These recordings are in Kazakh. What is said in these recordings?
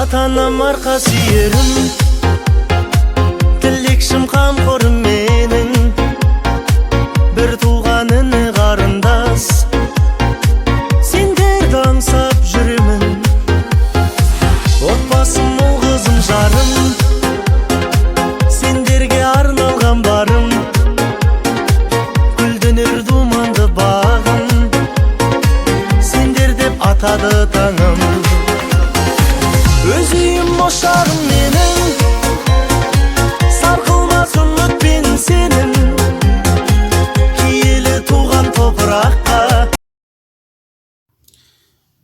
Ата анам арқа сүйерім, тілекшім, қамқорым менің. Бір туған іні қарындас, сендерді аңсап жүремін. Отбасым, ұл қызым, жарым, сендерге арналған барым. Гүлденер думанды бағым, сендер деп атады таңым. Өз үйім, ошағым менің, сарқылмас үміт пен сенім, киелі туған топыраққа.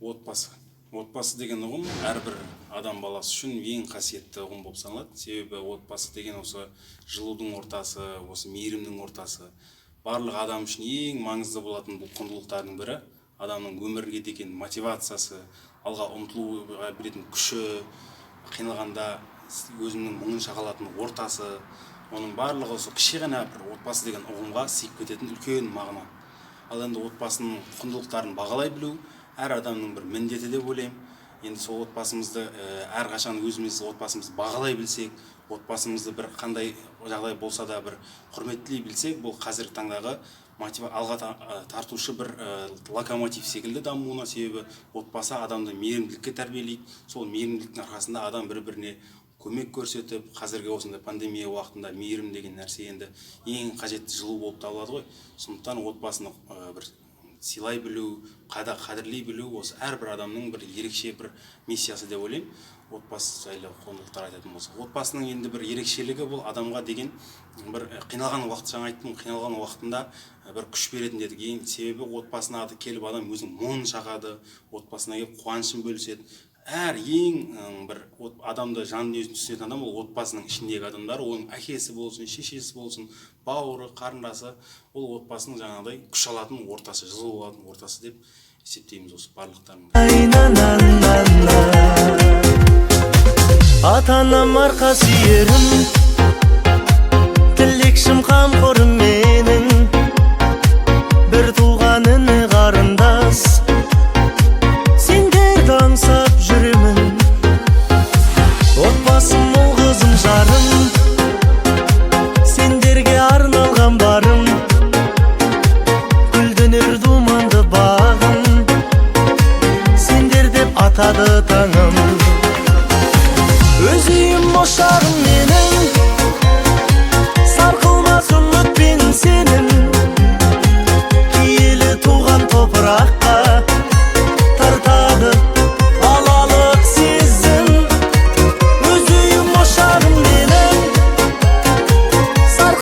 Отбасы. Отбасы деген ұғым әрбір адам баласы үшін ең қасиетті ұғым болып саналады. Себебі отбасы деген осы жылудың ортасы, осы мейірімнің ортасы. Барлық адам үшін ең маңызды болатын бұл құндылықтардың бірі. Адамның өмірге деген мотивациясы, алға ұмтылуға беретін күші, қиналғанда өзінің мұңын шаға ортасы, оның барлығы осы кіші ғана бір отбасы деген ұғымға сыйып кететін үлкен мағына. Ал енді отбасының құндылықтарын бағалай білу әр адамның бір міндеті деп ойлаймын. Енді сол отбасымызды әрқашан өзіміз отбасымызды бағалай білсек, отбасымызды бір қандай жағдай болса да бір құрметтей білсек, бұл қазіргі таңдағы алға тартушы бір локомотив секілді дамуына. Себебі отбасы адамды мейірімділікке тәрбиелейді. Сол мейірімділіктің арқасында адам бір біріне көмек көрсетіп, қазіргі осындай пандемия уақытында мейірім деген нәрсе енді ең қажетті жылу болып табылады ғой. Сондықтан отбасыны бір сыйлай білу, қадірлей білу осы әрбір адамның бір ерекше бір миссиясы деп ойлаймын. Отбасы жайлы құндылықтар айтатын болсақ, отбасының енді бір ерекшелігі бұл адамға деген бір қиналған уақыт, жаңа айттым, қиналған уақытында бір күш беретін дедік. Ең себебі отбасына келіп адам өзінің мұңын шағады, отбасына келіп қуанышын бөліседі. Әр ең бір адамды жан дүниесін түсінетін адам ол отбасының ішіндегі адамдар. Оның әкесі болсын, шешесі болсын, бауыры, қарындасы, ол отбасының жаңағыдай күш алатын ортасы, жылу алатын ортасы деп есептейміз осы барлықтарын. Ай-на-на-на-на. Ата анам арқа сүйерім, тілекшім, қамқорым менің. Бір туған іні қарындас, сендерді аңсап жүремін. Отбасым, ұл қызым, жарым, сендерге арналған барым. Гүлденер думанды бағым, сендер деп атады таңым. Өз үйім, ошағым менің.